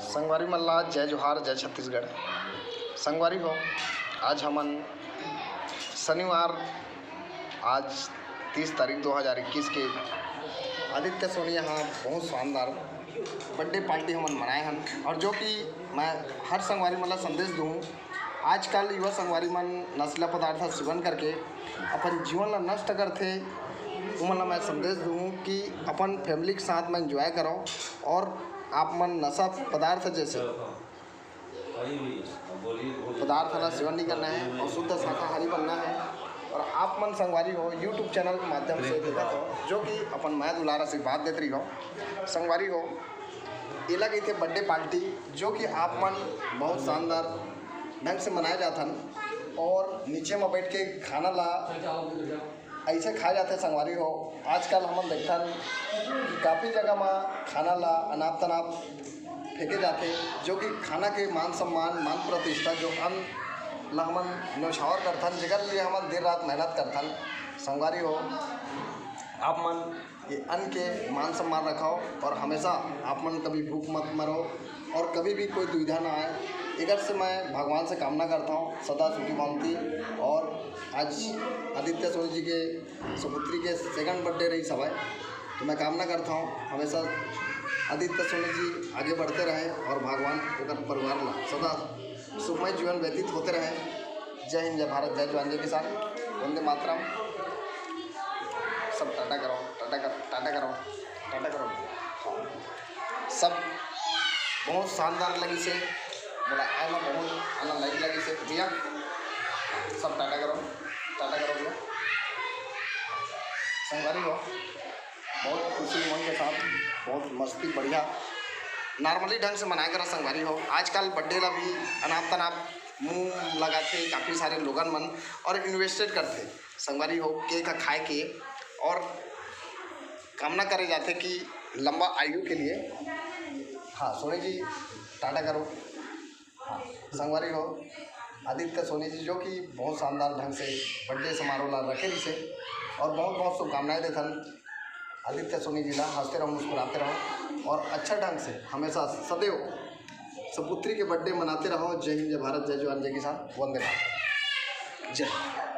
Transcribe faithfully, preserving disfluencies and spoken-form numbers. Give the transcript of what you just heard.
संगवारी मन ला जय जोहार, जय छत्तीसगढ़। संगवारी हो, आज हमन शनिवार, आज तीस तारीख दो हज़ार इक्कीस के आदित्य सोनी ह बहुत शानदार बर्थडे पार्टी हमन मनाए हन, और जो कि मैं हर संगवारी मन ला संदेश दूँ, आजकल युवा संगवारी मन नशीला पदार्थ सेवन करके अपन जीवन ला नष्ट करथे। उमन ला मैं संदेश दूँ कि अपन फैमिली के साथ में एंजॉय करो, और आप मन नशा पदार्थ जैसे पदार्थ ला सेवन नहीं करना है और शुद्ध शाकाहारी बनना है। और आप मन संगवारी हो YouTube चैनल के माध्यम से देखत हो, जो कि अपन मया दुलार आशीर्वाद देत रही हो। संगवारी हो, एला कहिथे बर्थडे पार्टी, जो कि आप मन बहुत शानदार ढंग से मनाए जाथन। और नीचे में बैठ के खाना ला ऐसे खाए जाथे संगवारी हो। आजकल हमन देखथन कि काफ़ी जगह म खाना ला अनाप तनाप फेंके जाथे, जो कि खाना के मान सम्मान, मान प्रतिष्ठा, जो अन्न ला हमन न्योछावर करथन, जेकर लिए हमन दिन रात मेहनत करथन। संगवारी हो, आप मन ये अन्न के मान सम्मान रखो और हमेशा आप मन कभी भूख मत मरो और कभी भी कोई दुविधा ना आए। एकर से मैं भगवान से कामना करता हूँ सदा सुखी बनती। और आज आदित्य सोनी जी के सुपुत्री के सेकंड बर्थडे रही सवाई, तो मैं कामना करता हूँ हमेशा आदित्य सोनी जी आगे बढ़ते रहें और भगवान ओकर परिवार ला सदा सुखमय जीवन व्यतीत होते रहें। जय हिंद, जय भारत, जय जवान, जय किसान, वंदे मातरम। सब टाटा करो, टाटा करो, टाटा करो, टाटा करो। सब बहुत शानदार लगी से, मोला आए में बहुत आनंद लगी, लगी से भैया। सब टाटा करो, टाटा करो भैया। संगवारी हो, बहुत खुशी मन के साथ, बहुत मस्ती, बढ़िया नॉर्मली ढंग से मनाए करा संगवारी हो। आजकल बर्थडे ला भी अनाप तनाप मुंह लगाथे काफ़ी सारे लोगन मन और इन्वेस्टेड करथे संगवारी हो केक खाए के। और कामना करे जाथे कि लंबा आयु के लिए। हाँ सोनी जी, टाटा करो। हाँ संगवारी हो, आदित्य सोनी जी जो कि बहुत शानदार ढंग से बर्थडे समारोह ला रखे रहिसे और बहुत बहुत शुभकामनाएं देथन आदित्य सोनी जी ला। हंसते रहो, मुस्कुराते रहो और अच्छा ढंग से हमेशा सदैव सुपुत्री के बर्थडे मनाते रहो। जय हिंद, जय भारत, जय जवान, जय किसान, वंदे मातरम। जय हिंद।